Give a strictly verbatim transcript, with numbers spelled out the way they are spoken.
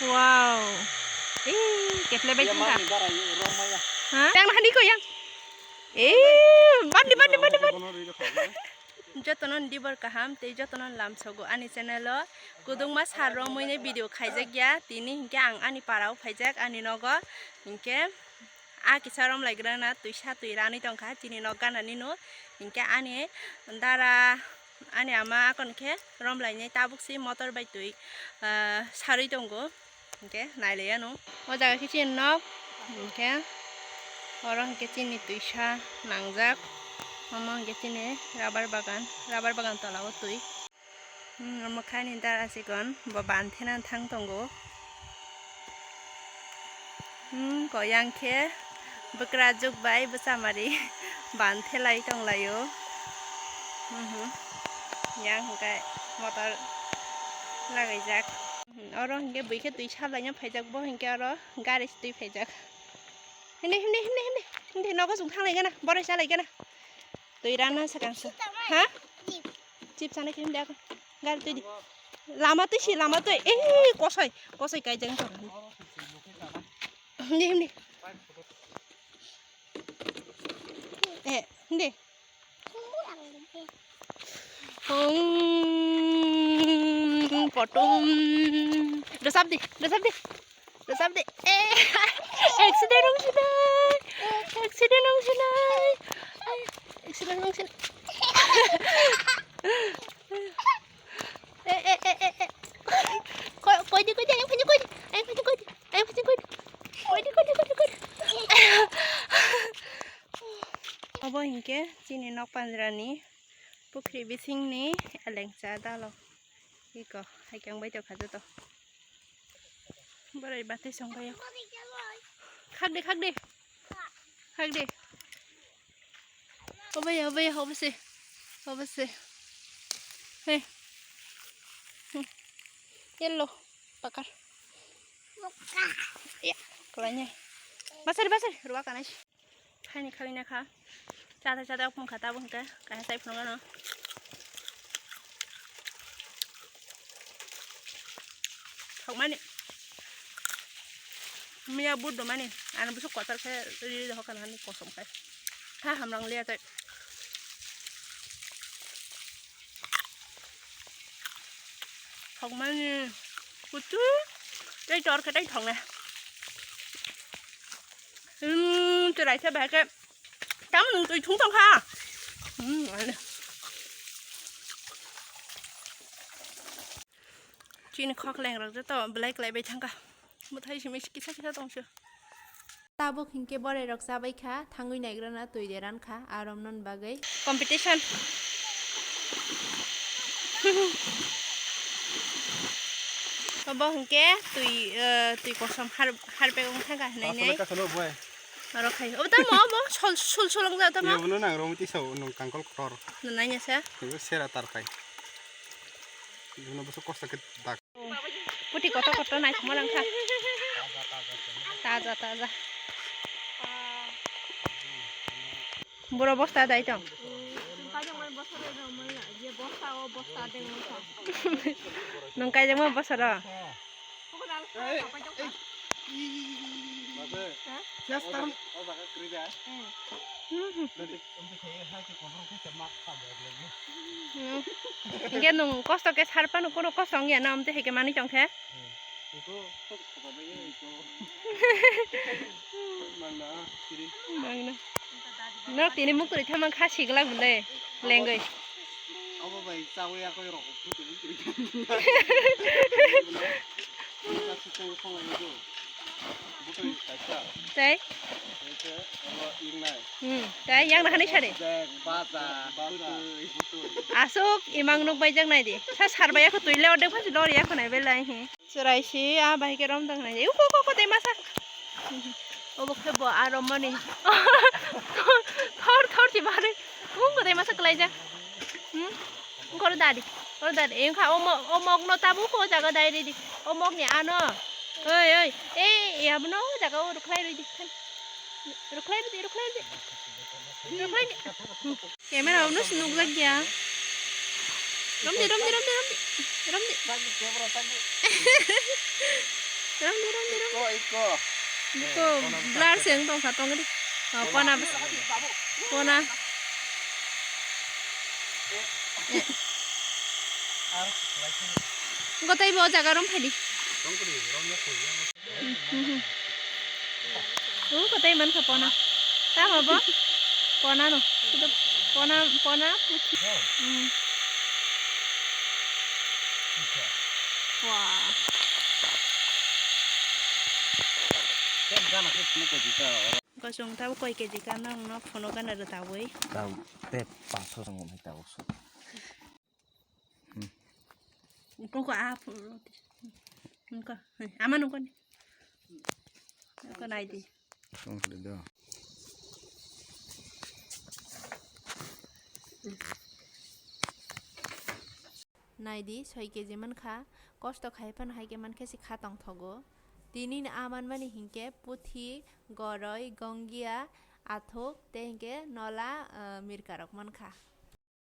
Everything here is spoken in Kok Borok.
Wow. Eh, keple bai thangka. Ha? Yang nahani ko yang. Eh, bandi, bandi, bandi, bandi. Jotono dibor kaham tei jotono lamsogo ani channel o. Kudungma sar romwi ni video khaijak ya. Tini hinkhe ang ani para o phaijak, ani nogo. Hinkhe a kisa rom laigrana twi sa twi ranwi tongkha chini nok gana nino. Hinkhe ani dara, ani ama akon khe rom lainai tabuk si motor bai twi, ah, sarwi tongo. Hinkhe nailaiya no. O jaga khe chini nok. Hinkhe oro hinkhe chini twisa nangjak. Omo hinkhe chini rubber bagan, rubber bagan tola o twi. Hmm, omo khe ani dara sikon bo banthena thang tongo. Hmm, koyang khe bwkra juk bai bwchamari banthelai tonglaio. Hmm, hmm. Yang hwnkhe motor lagaijak. Hmm, oro hwnkhe bui khe twi saplaina phaijak, bo hwnkhe oro gari se twi phaijak. Himdi, himdi, himdi, himdi, himdi, nogo chwng thanglaigana, borok chalaigana. Twi rana swkang se. Ha? Chip sana khe himdi ako. Gari twi di. Lama twi si, lama twi. Eh, kosoi, kosoi kaijak wngkha. Himdi, himdi. Eh, himdi. Hung, potum. Dosap di, dosap di. Dosap di. Eh, accident wngsinai. Accident wngsinai. Ai, accident wngsinai. Eh, eh, eh, eh, eh. Koi, koi di, koi di, ayang phai di, koi di. Ayang phai di, koi di. Ayang phai di, koi di. Koi di, koi di, koi di, koi di. Obo hinkhe chini nok panjrani pukhri bisingni elengcha dalo. Iko, haikhe ang bai tongkha joto. Borai batwi songbaio. Khakdi, khakdi. Khakdi. Obai, obai, obose. Obose. Hey. Hmm. Yellow. Pakar. Ya, kalanya. Basari, basari. Ruwa kanai. Khaini khaina kha. Chata chata phung kha tabuk hwnkhe kaisa chai phunukgano. Thokmani. Miya buddo mani. Ano bwswk kotor khe ri ri hokha nani kosom khai. Ha hamrang liya tai. Thokmani. Kuchu. Tei tor khe tei thoknai. Hmm, chwrai se bahai khe. Tamo nwng twi thung tong kha. Hmm, ale. Chini khokleng rok joto belai kwlai bai thang kha. Mwthai simi kisa kisa tong se. Tabuk hinkhe borai rok chabai kha, thangwi naigrana twi de ran kha, arom non bagwi. Competition. Obo hinkhe twi, eh, twi kosom har, harpek wng thang kha hinai Asole nei. Kathalo boi. Oro khai. Obo tamo obo sol, sul sul wng ja tamo. Yobono nang romwi tisao nung kangkol kotor. Nai nasa. Ibo sera tar khai. Ibono bwswk kosto khe dak. Puti kotor kotor naithokma nang kha. Taja taja. Boro bosta dai tong. Nung kaijakma bosoro. Hinkhe nung kosto khe sarpano kono kosto wngya na, amtwi hai khe manwi tongkhe. Mangna. No tini muktwi thamang kha siglak bwle lengwi. Obo bai chawi yakoi rok. Tei? Hmm, tei yang nahani sari. Asuk imang nuk bai jak nai di. Sa sar bai yakho twi le ordek phasi lori yakho nai belai hi. Chwrai si, ah, bahai khe rom tong nai. Uko, uko, uko, tei masa. Obo khe bo aro mani. Thor, thor si bahai. Uko tei masa kwlai jak. Hmm? Koro dadi, koro dadi. Engkha o mo-, o mokno tabuk o jaga dai ridi. O mokni ano. Oi, oi. Ei, ei, abono o jaga o rwkhlai ridi. Rwkhlai ridi, rwkhlai ridi. Rwkhlai di. Camera abono se nukjak ya. Romdi, romdi, romdi, romdi. Romdi. Rong di, rong di, rong di. Iko, iko. Buko blur se wng tongkha, tongdi. Oh, pona bwsa-, pona. Eh. Wngkha tei bo o jaga rong phaidi. Wngkha tei mankha pona. Tamo bo? Pona no. Sudu pona, pona puthi. Hmm. Wah. Kosong tabo koi keji ka nang no phono gana rwtawi. Tau te pancho song nai tau so. Koko a pho-, nungka, ama nungka ni. Nungka nai di. Song khle do. Nai di, soi keji mankha, kosto khai phano hai khe mankhe se kha tongthogo. Tini ni a manmani hinkhe puthi, goroi, gongia, athuk, tei hinkhe nola, ah, mirka rok mankha.